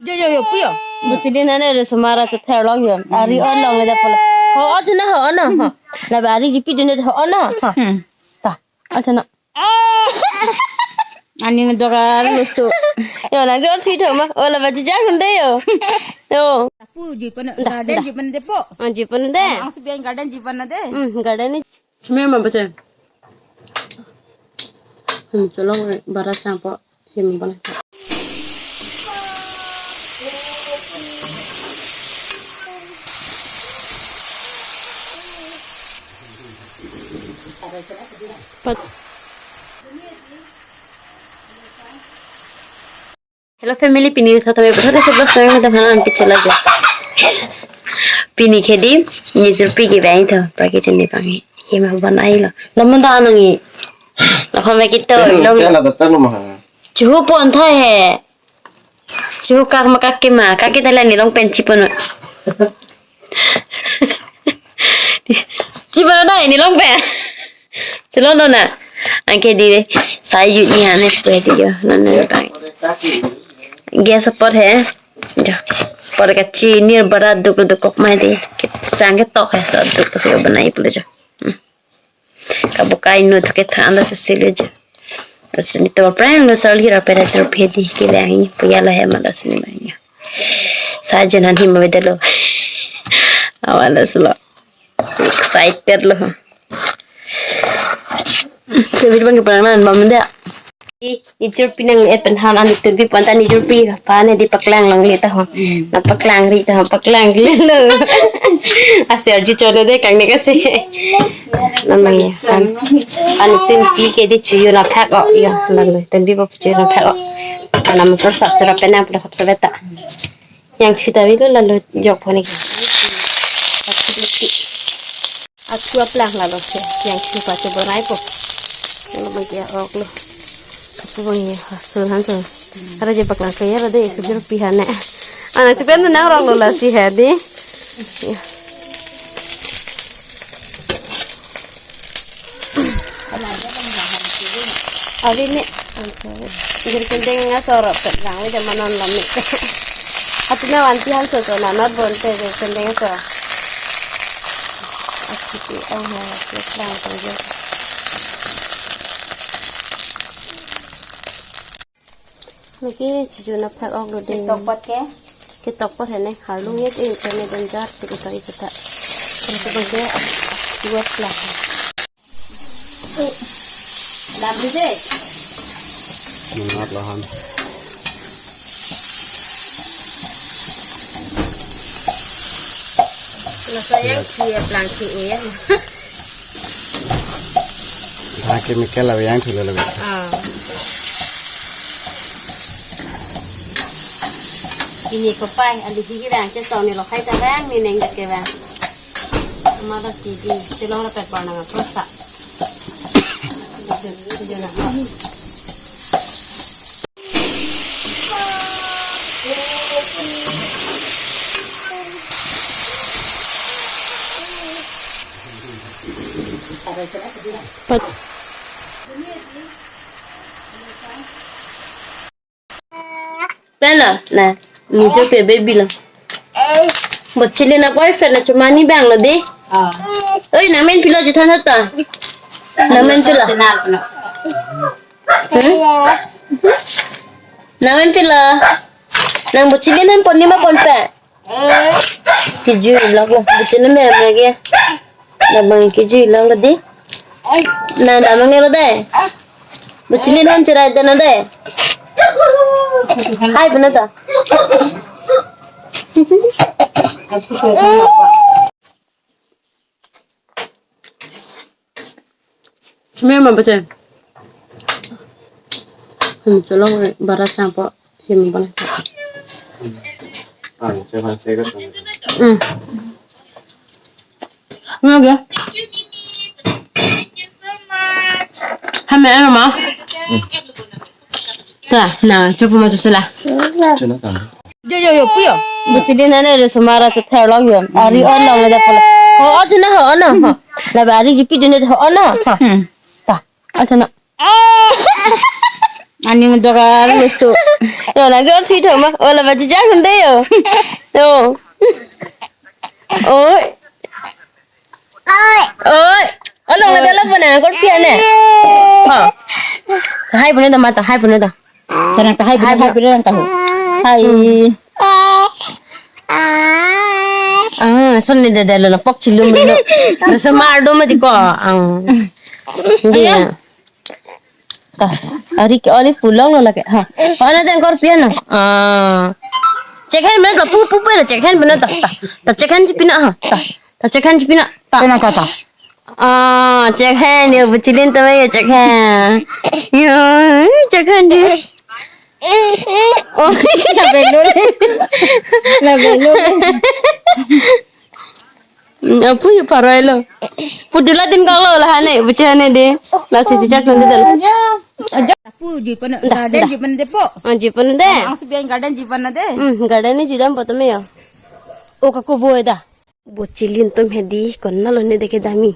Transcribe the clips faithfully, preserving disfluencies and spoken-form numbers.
Yo, yo, yo, pu yo. Buchili nane re sumara chother long yo. Ari on longle da polo. Ho, o chuna ho, ono, ho. Labe ari jipi dun ho, ono, ho. Hmm. Ta, o chuna. Ani ngedoka lusu. Yo, nang don thi thoma. O, labe jijak hunde yo. Yo. Pu juiponde, da, garden da. Juiponde po. Ah, juiponde. Ang sebian garden juiponde. Hmm, garden ni. Mema baca. Hmm, tolong bara sangpo. Him bang. Pat. Hello family, pini sa tame bhar se bhar tame da hanan pichela jo. Pini khedi nijur pi ke bang tho, pra ke chini bang he. Hima banai lo. Lamun da nang i. Lapham ke to long. Pela da talo ma. Chuhu pon tha he. Chuhu kak ma kak ke ma, kak ke tala ni long pen chipon. Chipon na ni long pen. Chilo no na. Anke di sai ju ni hane pe di jo. No no ta. Gas apot he. Jo. Por ka chini bara duk duk kok mai di. Sang ke tok he so duk si banai pulo jo. Hmm. Kabukai no to ke than da sesile jo. Asini to prang lo sal hira pera chero phedi ke bang ni puya la he ma da sini bang ni. Sajen han him bebe delo. Awala selo. Excited lo. Sebit bang keparang nan bam dia. Nijur pi nang et pen han ani turbi pon ta nijur pi pa ne di paklang longle ta ho. Hmm. Na paklang ri ta ho, paklang ri lo. Asi arju chone de kang ne kasi. Namang ya kan. Ani turbi ke di chuyu na phak o ya. Namang turbi po chuyu na phak o. Kana mo persap chera penang persap sebeta. Yang chita bilo lalo jok phone ki. Athu aplang lalo se. Yang chita cho bonai po. Yang bang ya ok lo. Kapu bang ya. Sul han sul. Ara je paklang kaya ra de sejur pihan ne. Ana chupen nang rong lo la si he di. Ya. Avi ne. Jir kendeng aso ro pet lang udah manon lami. Atu na wanti han so so na not bon te jir kendeng aso. Asiti ang ha pet lang ko jo. Niki chuju na phak ok lo ding. Tokpot ke? Ketokpot hene harlung ye ke internet dan jar te ke tori seta. Terus bang ke dua plah. Lam dije. Mengat lahan. Kalau saya cie pelang cie ya. Dah chemical lah yang thulu lagi. Ah. Ini kopai, ali jigi bang, chetong ni lokhai ta bang, ni neng dak ke bang. Ama dak jigi, chelong la pepar nang prosa. Jona, jona. Pat. Pela, na, ni jo pe baby lo. Buchili na boyfriend na chomani bang lo di. Ah. Oi, nang men pilo jithan hata. Nang men pilo. Kenal pilo. Hmm? Nang men pilo. Nang buchili nan pon ni ma pon pe. Kejui lok lo, buchili me me ke. Nang bang kejui lok lo di. Nang damang ne lo dai. Buchili non cherai dana dai. Hai puna ta. Mema baca. Hmm, tolong bara sangpo. Him bang. Ah, saya masih ke sana. Hmm. Mega. Hame ama. Ta, na, chupu ma chusela. Cina kan. Yo, yo, yo, pu yo. Buchili nane re sumara chother long yo. Ari on longle da polo. Ho, o chuna ho, ono, ho. Labe ari jipi dun ho, ono, ho. Hmm. Ta, o chuna. Aning dora lesu. Yo, nangke orpi tho ma. Ola baji jar hunde yo. Yo. Oi. Oi. Olo, nang dala puna, korpi ane. Ha. Hai puna da mata, hai puna da. Jangan ta hai puna, hai puna ta. Hai. Ah, son ni dada lo, pok chilum lo. Nasa mar do mati ko. Ang. Dia. Ta, ari ke, ari pu longlo lake. Ha. Ana deng korpi ane. Ah. Check hand mana ta, pu, pu, pu, check hand mana ta. Ta, ta check hand ji pina ha. Ta, ta check hand ji pina. Ta. Pina kata. Ah, check hand ya, buchilin tame ya check hand. Ya, check hand di. Oh, la belul. La belul. Hmm, apu yu parai lo. Pu dula din kong lo la hane, buchi hane de. La si chichak nanti dal. Apu ji pan, da, garden da. Ji pan de po. Ah, ji pan de. Ang si biang garden ji pan de. Hmm, garden ni jidam po tame ya. O kaku boy da. Buchilin tum hedi, kona lo ne deke dami.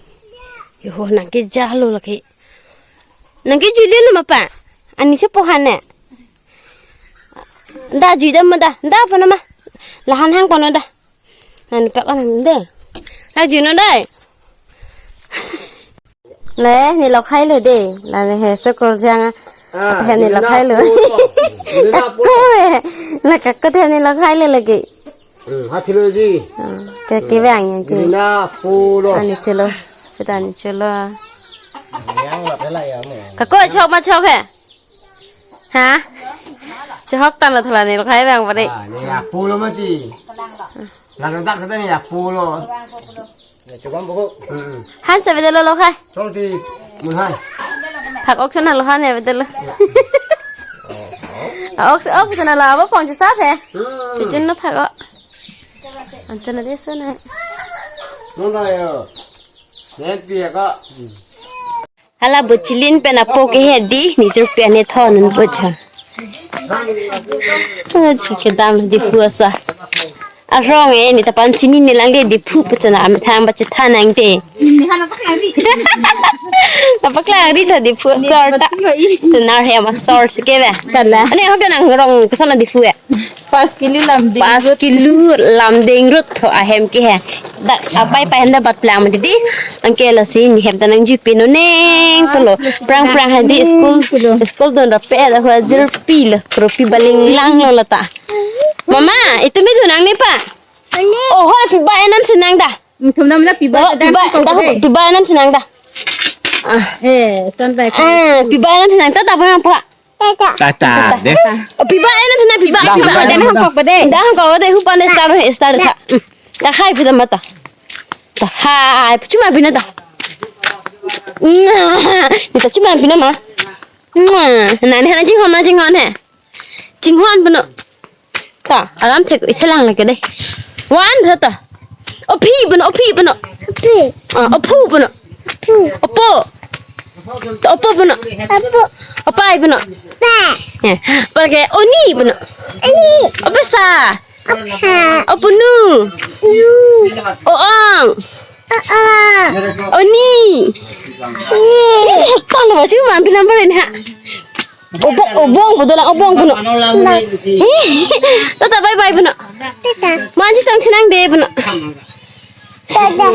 Yo ho, nangke jalo lake. Nangke juli lo mapa. Ani se pohan ne. Da jui dam da. Da apa nama? Lahan hang kono da. Nani pak kono de. Da jui no dai. Le, ne lo khai lo de. La ne he so kor jang a. Ah, he ne lo khai lo. Kaku he. La kaku he ne lo khai lo lake. Hmm, ha thilo ji. Hmm, ke, ke bang yang ke. Rina pulo. Ani chelo. Kita ani chelo. Yang la pela ya mo. Kaku chok ma chok he? Ha? Chok tan la thala ne lo khai bang pare. Ah, ni ya pulo mati. Lang tak kita ni ya pulo. Ya, coba buku. Hmm. Han sa beda lo lo khai. Cholo ti mun hai. Phak ok sana lo han ya beda lo. Ok, ok sana lo abo phong sa he. Hmm. Chuchun no phak ok. Anchana de sana. Mun hai yo. Ne pi ya ka. Hala buchilin pen apo ke hedi, nijor pi ane thon un bucha. Bucha kedam Diphu asa. Arong e, ne ta pan chini ne lang de Diphu pu chana amethang ba chethan nang te. Ne hana paklang ri. Ta paklang ri tha Diphu asor ta. Senar he ma sor se ke be. Kala. Ani ho ke nang rong ke sana Diphu e. Pas kilo lamding rut. Pas kilo lamding rut tho ahem ke he. Da apai pai handa bat plang ma didi. Anke lasi ne hem ta nang jupi no neng pulo. Prang prang hadi school. School don rape la hua jirpi lo. Ropi baling lang lo lata. Mama, itu me dunang ne pa. Oh, hoi, piba enam senang da. Thum nam na piba. Oh, piba, da, piba enam senang da. Ah. Eh, ton bai. Ah, piba enam senang ta ta pa pa. Tata. Tata de. Oh, piba enam senang piba. Dah, piba piba. Dah hong kok pade. Dah hong kok pade, hu pande star, star ta. Hmm. Ta hai pida mata. Ta hai, chuma bina ta. Nah, ni ta chuma bina ma. Nah, nani hana jinghon, na jinghon he. Jinghon bano. Ta, alam thek ithelang lake de. One tha ta. Ophi bano, ophi bano. Ophi. Ah, ophu bano. Ophu. Opo. Ta opo bano. Opo. Opai bano. Pa. Ya. Parke oni bano. Oni. Opesa. Opha. Opunu. Nu. Oong. Oong. Oni. Oni. Ini hektar lo, cuma hampir number ini ha. Obong, obong, betul lah, obong puno. Tata, bye bye puno. Tata. Manji tang chenang de puno. Tata.